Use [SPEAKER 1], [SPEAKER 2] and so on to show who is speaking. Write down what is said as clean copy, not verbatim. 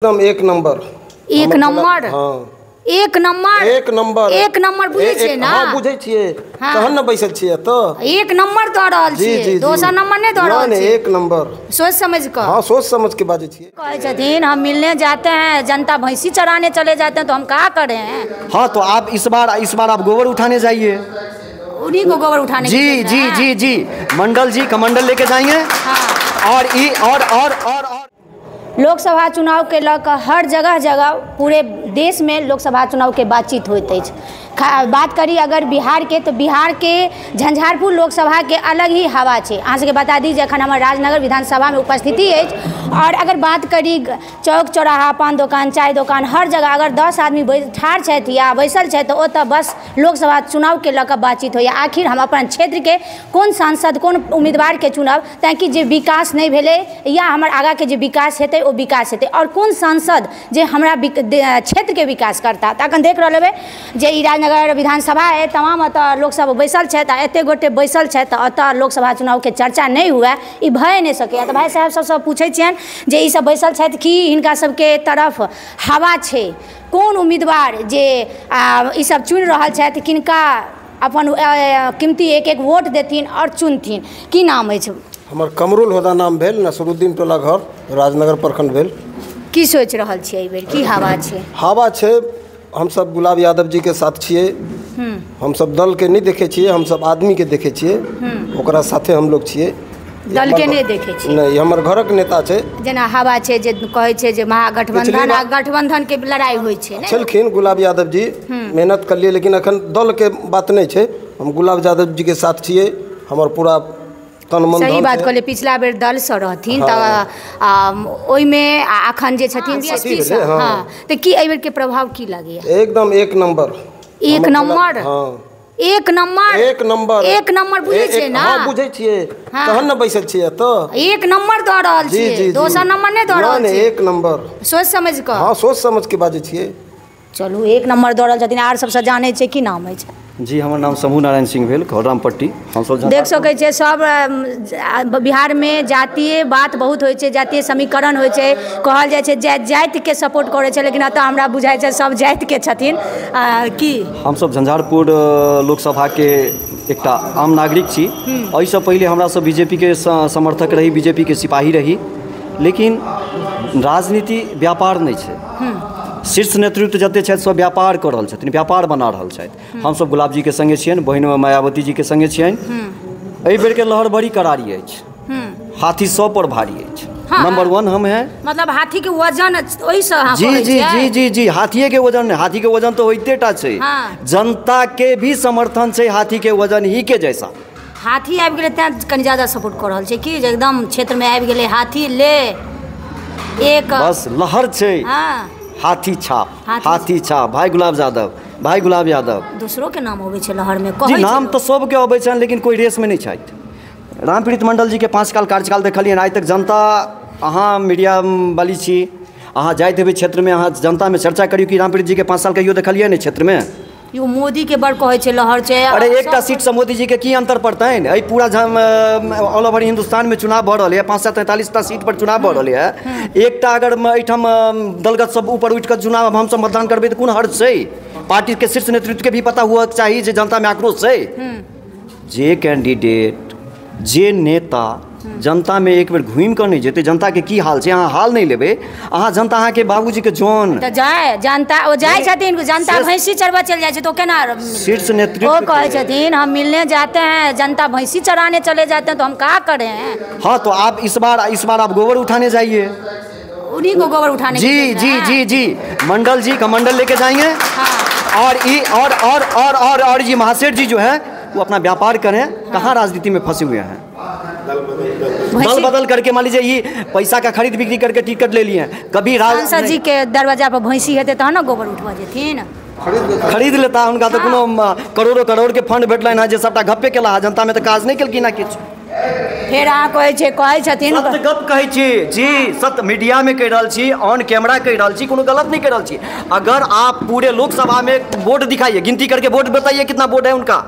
[SPEAKER 1] एकदम एक नंबर।
[SPEAKER 2] एक नंबर?
[SPEAKER 1] हाँ,
[SPEAKER 2] एक नंबर।
[SPEAKER 1] एक नंबर।
[SPEAKER 2] एक नंबर बुझै छियै ना?
[SPEAKER 1] हाँ, बुझै छियै।
[SPEAKER 2] हाँ।
[SPEAKER 1] तहन ने बैसल छियै तऽ।
[SPEAKER 2] एक नंबर दऽ रहल
[SPEAKER 1] जी
[SPEAKER 2] छियै,
[SPEAKER 1] जी जी।
[SPEAKER 2] दोसर नंबर नहि दऽ रहल
[SPEAKER 1] नहि,
[SPEAKER 2] छियै।
[SPEAKER 1] एक नंबर।
[SPEAKER 2] सोच समझ कऽ।
[SPEAKER 1] हाँ, सोच समझ के बाजै छियै।
[SPEAKER 2] कहै छथिन हम मिलने जाते हैं, जनता भैंसी चराने चले जाते हैं, तो हम क्या करें हैं?
[SPEAKER 3] हाँ, तो आप इस बार आप गोबर उठाने जाइए।
[SPEAKER 2] उन्हीं को गोबर उठाने
[SPEAKER 3] जी
[SPEAKER 2] के लिए
[SPEAKER 3] जी
[SPEAKER 2] है।
[SPEAKER 3] जी जी, मंडल जी कमंडल लेके जाइए।
[SPEAKER 2] हाँ।
[SPEAKER 3] और ई और और और और
[SPEAKER 2] लोकसभा चुनाव के लऽ कऽ हर जगह जगह पूरे देशमे लोकसभा चुनावके बातचीत होइत अछि। बात करी अगर बिहारके, तऽ बिहारके झंझारपुर लोकसभाके अलग ही हवा छै। अहाँ सबके बता दी जे एखन हमर राजनगर विधानसभामे उपस्थिति अछि। और अगर बात करी चौक चौराहा, पान दोकान, चाय दोकान, हर जगह अगर 10 आदमी ठाढ़ छथि या बैसल छथि तऽ ओतऽ बस लोकसभा चुनावके लऽ कऽ बातचीत होइए। आखिर हम अपन क्षेत्रके कोन सांसद, कोन उम्मीदवारके चुनब ताकि जे विकास नहि भेलै या हमर आगाँके जे विकास हेतै ओ विकास हेतै, और कोन सांसद जे हमरा क्षेत्रके विकास करता। तऽ एखन देख रहल हेबै जे ई राजनगर विधानसभा अइ, तमाम एतऽ लोकसभ बैसल छथि आ एतेक गोटे बैसल छथि तऽ एतऽ लोकसभा चुनावके चर्चा नहि हुए ई भए नहि सकैए। तऽ भाइ साहेब सबसँ पूछै छियनि जे ई सब बैसल छथि कि हिनका सबके तरफ हवा छै, कोन उम्मीदवार जे ई सब चुनि रहल छथि, किनका अपन कीमती एक एक वोट देथिन और चुनथिन। की नाम अछि?
[SPEAKER 1] हमर कमरुल होदा नाम भेल, नसरुद्दीन टोला घर, राजनगर प्रखंड भेल।
[SPEAKER 2] की सोचि रहल छियै एहि बेर, की हवा छै?
[SPEAKER 1] हवा छै, हमसब गुलाब यादव जी के साथ छियै। हमसब दल के नहि देखै छियै, हमसब आदमी के देखै छियै, ओकरा साथे हमलोग छियै।
[SPEAKER 2] दल के नहि देखै छियै?
[SPEAKER 1] नहि, हमर घरक नेता छै।
[SPEAKER 2] जेना हवा छै जे कहै छै जे महागठबंधन आ गठबंधन के लड़ाई होइ छै ने?
[SPEAKER 1] छलखिन गुलाब यादव जी, मेहनत करलियै, लेकिन अखन दल के बात नहि छै। हम गुलाब यादव जी के साथ छियै, हमर पूरा तन मन
[SPEAKER 2] सही
[SPEAKER 1] धन
[SPEAKER 2] बात
[SPEAKER 1] छै।
[SPEAKER 2] कहलियै। पिछला बेर दलसँ रहथिन तऽ ओहिमे अखन जे छथिन
[SPEAKER 1] अथी
[SPEAKER 2] बीएसपी सँ।
[SPEAKER 1] भेलै, हाँ।
[SPEAKER 2] हाँ, तऽ की एहि बेरके प्रभाव की लगैया?
[SPEAKER 1] एकदम एक नंबर।
[SPEAKER 2] एक
[SPEAKER 1] हमर
[SPEAKER 2] नंबर?
[SPEAKER 1] हाँ।
[SPEAKER 2] एक नंबर।
[SPEAKER 1] एक नंबर।
[SPEAKER 2] एक नंबर बुझै छियै ना?
[SPEAKER 1] हाँ, बुझै छियै।
[SPEAKER 2] हाँ।
[SPEAKER 1] तहन ने बैसल छियै तऽ।
[SPEAKER 2] एक नंबर दऽ रहल
[SPEAKER 1] जी
[SPEAKER 2] छियै,
[SPEAKER 1] जी जी।
[SPEAKER 2] दोसर नंबर नहि दऽ रहल
[SPEAKER 1] नहि,
[SPEAKER 2] छियै।
[SPEAKER 1] एक नंबर।
[SPEAKER 2] सोच समझ कऽ।
[SPEAKER 1] हाँ, सोच समझ के बाजै छियै।
[SPEAKER 2] चलू, एक नंबर दऽ रहल छथिन। आर सबसँ जानै छियै, की नाम अछि?
[SPEAKER 3] जी, हमर नाम शंभू नारायण सिंह भेल, घर रामपट्टी। हमसब
[SPEAKER 2] देख सकै छियै सब बिहारमे जातीय बात बहुत होइ छै, जातीय समीकरण होइ छै, कहल जाइ छै जातिके सपोर्ट करै छै, लेकिन एतऽ हमरा बुझाइ छै सब जातिके छथिन। की
[SPEAKER 3] हमसब झंझारपुर लोकसभाके एकटा आम नागरिक छी। एहिसँ पहिले हमरा सब बीजेपी के समर्थक रही, बीजेपी के सिपाही रही, लेकिन राजनीति व्यापार नहि छै। शीर्ष नेतृत्व जते छथि सब व्यापार कऽ रहल छथिन, व्यापार बना रहल छथि। हमसब गुलाब जी के संगे छियनि, बहिन मायावती जी के संगे छियनि। एहि बेरके लहर बड़ी करारी अछि, हाथी सब पर भारी अछि।
[SPEAKER 2] हाँ।
[SPEAKER 3] नंबर 1 हम हैं।
[SPEAKER 2] मतलब हाथी के वजन ओहिसँ अहाँ
[SPEAKER 3] जी
[SPEAKER 2] कहै
[SPEAKER 3] जी
[SPEAKER 2] छियै?
[SPEAKER 3] जी जी जी, हाथिए के वजन नहि, हाथी के वजन तऽ होइते टा छै।
[SPEAKER 2] हाँ।
[SPEAKER 3] जनता के भी समर्थन छै हाथी के वजन ही के जैसा।
[SPEAKER 2] हाथी आबि गेलै तैं कनि ज्यादा सपोर्ट कऽ रहल छै कि जे एकदम क्षेत्रमे आबि गेलै हाथी ले एक
[SPEAKER 3] बस लहर छै।
[SPEAKER 2] हाँ।
[SPEAKER 3] हाथी छाप,
[SPEAKER 2] हाथी
[SPEAKER 3] हाथी छाप, भाई गुलाब यादव, भाई गुलाब यादव।
[SPEAKER 2] दोसरो के नाम अबै छै लहरमे,
[SPEAKER 3] जी
[SPEAKER 2] कहै छै
[SPEAKER 3] नाम
[SPEAKER 2] लोक।
[SPEAKER 3] तऽ सबके अबै छनि, लेकिन कोइ रेसमे नहि छथि। रामप्रीत मंडल जी के 5 साल कार्यकाल देखलियनि। आइ तक जनता, अहाँ मीडिया वाली छी, अहाँ जाइत हेबै क्षेत्रमे, अहाँ जनतामे चर्चा करियौ कि रामप्रीत जी के 5 साल कहियो देखलियै नहि क्षेत्रमे?
[SPEAKER 2] यो मोदी के बड़ कहै छै लहर छै।
[SPEAKER 3] अरे एकटा सीटसँ मोदी जी के की अंतर पड़तनि? एहि पूरा ऑल ओवर हिंदुस्तानमे चुनाव भऽ रहल यऽ, 543टा सीट पर चुनाव भऽ रहल यऽ। एकटा अगर एहिठाम दलगत सब ऊपर उठि कऽ चुनाव हमसब मतदान करबै तऽ कोन हर्ज छै? पार्टीके शीर्ष नेतृत्वके भी पता हुअ चाही जे जनतामे आक्रोश छै। जे कैंडिडेट, जे नेता जनतामे एक बेर घुमि कऽ नहि जेतै, जनताके की हाल छै अहाँ हाल नहि लेबै, अहाँ जनता अहाँके बाबूजीके जन
[SPEAKER 2] तऽ जाय जनता, ओ जाइ छथिन जनता भैंसी चरबऽ चलि जाइ छै तऽ ओ केना?
[SPEAKER 3] शीर्ष नेतृत्व
[SPEAKER 2] ओ कहै छथिन हम मिलने जाते हैं, जनता भैंसी चराने चले जाते हैं, तो हम क्या करें हैं?
[SPEAKER 3] हाँ, तो आप इस बार आप गोबर उठाने जाइए।
[SPEAKER 2] उन्हीं को गोबर उठाने
[SPEAKER 3] जी
[SPEAKER 2] के
[SPEAKER 3] जी जी जी, मंडल जी कमंडल लेके जाइए।
[SPEAKER 2] हाँ।
[SPEAKER 3] और ई और और और और और ये महासेठ जी जो है वो अपना व्यापार करें। कहाँ राजनीति में फंसे हुए हैं? दल बदल करके मान लीजिए ये पैसा का खरीद बिक्री करके टिकट ले लिए हैं। कभी
[SPEAKER 2] सांसद जी के दरवाजा पर भैंसी हेतै तहन ने गोबर उठबऽ जेथिन।
[SPEAKER 3] खरीद लेता हुनका तऽ कोनो करोड़ों करोड़ के फंड भेटलनि हँ जे सबटा गप्पे केला हँ, जनता में तऽ काज नहि केलखिन हँ किछु।
[SPEAKER 2] फेर अहाँ कहै छै, कहै छथिन
[SPEAKER 3] सत्य गप कहै छी जी, सत्य मीडिया में कहि रहल छी, ऑन कैमरा कहि रहल छी, कोनो गलत नहीं कहि रहल छी। अगर आप पूरे लोकसभा में वोट दिखाइए, गिनती करके वोट बताइए कितना वोट है उनका।